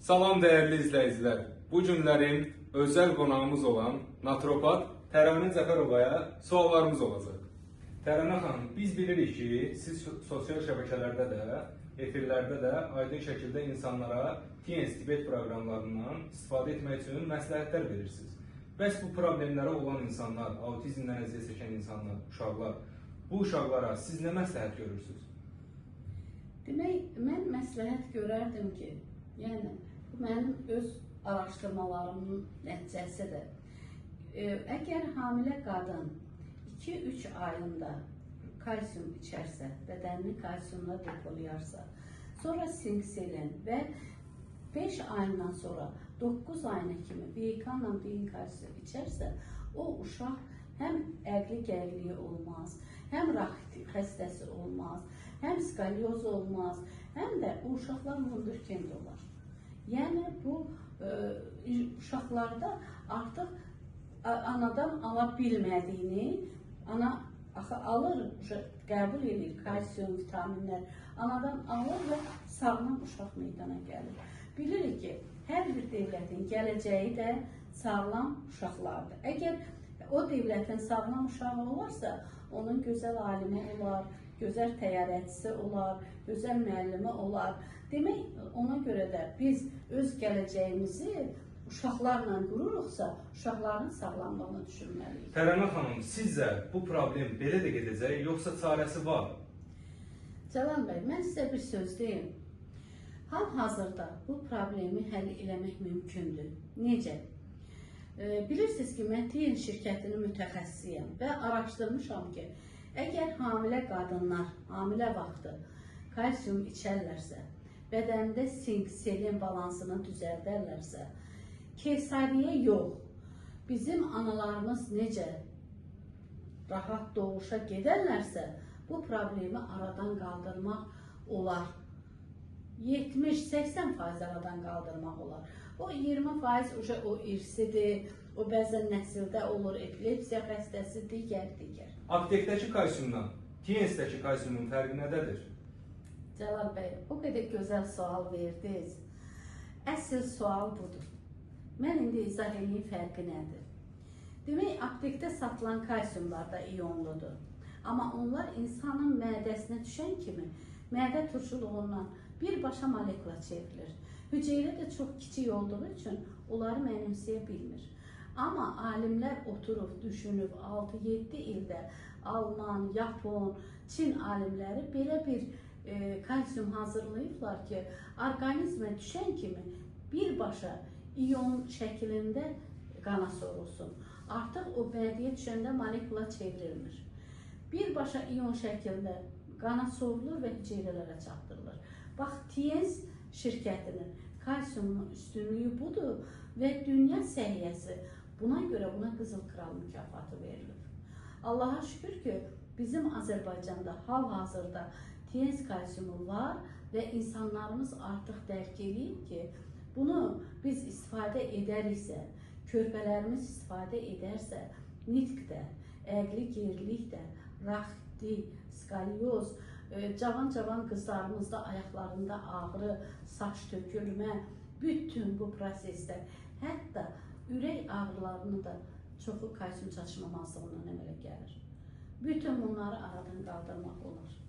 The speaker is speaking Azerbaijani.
Salam dəyərli izləyicilər. Bu günlərin özəl qonağımız olan naturopat Təranə Cəfərovaya suallarımız olacaq. Təranə xanım, biz bilirik ki, siz sosial şəbəkələrdə də, efirlərdə də aydın şəkildə insanlara TNS Tibet proqramlarından istifadə etmək üçün məsləhətlər verirsiniz. Bəs bu problemləri olan insanlar, autizmdən əziyyət çəkən insanlar, uşaqlar, bu uşaqlara siz nə məsləhət görürsünüz? Demək, mən məsləhət görərdim ki, yəni bu mənim öz araşdırmalarımın nəticəsidir. Əgər hamilə qadın 2-3 ayında kalsium içərsə, bədənini kalsiumla depolayarsa, sonra sink, selen və 5 ayından sonra 9 ayına kimi Veykanla beyin kalsium içərsə, o uşaq həm əqli gəriliyi olmaz, həm raxit xəstəsi olmaz, həm skalyoz olmaz, həm də o uşaqlar wunderkind olar. Yəni bu uşaqlarda artıq anadan ala bilmədiyini, ana axı alır, qəbul edir kalsium, vitaminlər, anadan alır və sağlam uşaq meydana gəlir. Bilirik ki, hər bir dövlətin gələcəyi də sağlam uşaqlardır. Əgər o dövlətin sağlam uşağı olarsa, onun gözəl alimi olar, gözəl təyyarəçisi olar, gözəl müəllimi olar. Demək, ona görə də biz öz gələcəyimizi uşaqlarla qururuqsa, uşaqların sağlamlığını düşünməliyik. Təranə xanım, sizcə bu problem belə də gedəcək, yoxsa çarəsi var? Cəlal bəy, mən sizə bir söz deyim. Hal-hazırda bu problemi həll eləmək mümkündür. Necə? Bilirsiniz ki, mən TN şirkətinin mütəxəssisiyəm və araşdırmışam ki, əgər hamilə qadınlar hamilə vaxtı kalsium içərlərsə, bədənində sink, selen balansını düzəldərlərsə, kesariyə yox, bizim analarımız necə rahat doğuşa gedərlərsə, bu problemi aradan qaldırmaq olar. 70-80% aradan qaldırmaq olar. O 20% uje o irsidir, o bəzən nəsildə olur, epilepsiya xəstəsi, digər. Aptekdəki kalsiumdan TNS-dəki kalsiumun fərqi nədədir? Cəlal bəy, o qədər gözəl sual verdiniz. Əsl sual budur. Mən indi izah edeyim fərqi nədir? Demək, aptekdə satılan kalsiumlar da iyonludur. Amma onlar insanın mədəsinə düşən kimi mədə turşuluğundan birbaşa molekula çevrilir. Hüceyrə də çox kiçik olduğu üçün onları mənimsəyə bilmir. Amma alimlər oturub, düşünüb 6-7 ildə Alman, Yapon, Çin alimləri belə bir kalsium hazırlayıblar ki, orqanizmə düşən kimi birbaşa iyon şəklində qana sorulsun. Artıq o mədəyə düşəndə molekula çevrilmir. Birbaşa iyon şəklində qana sorulur və hüceyrələrə çatdırılır. Bax, TNS şirkətinin kalsiumunun üstünlüyü budur və dünya səhiyyəsi buna görə buna Qızıl Kral mükafatı verilib. Allaha şükür ki, bizim Azərbaycanda hal-hazırda TNS kalsiumu var və insanlarımız artıq dərk eləyib ki, bunu biz istifadə edəriksə, körpələrimiz istifadə edərsə, nitqdə, əqli gerilikdə, raxti, skalyoz, cavan-cavan qızlarımızda ayaqlarında ağrı, saç tökülmə, bütün bu proseslər, hətta ürək ağrılarını da çoxu kalsium çatışmamazlığından əmələ gəlir. Bütün bunları aradan qaldırmaq olar.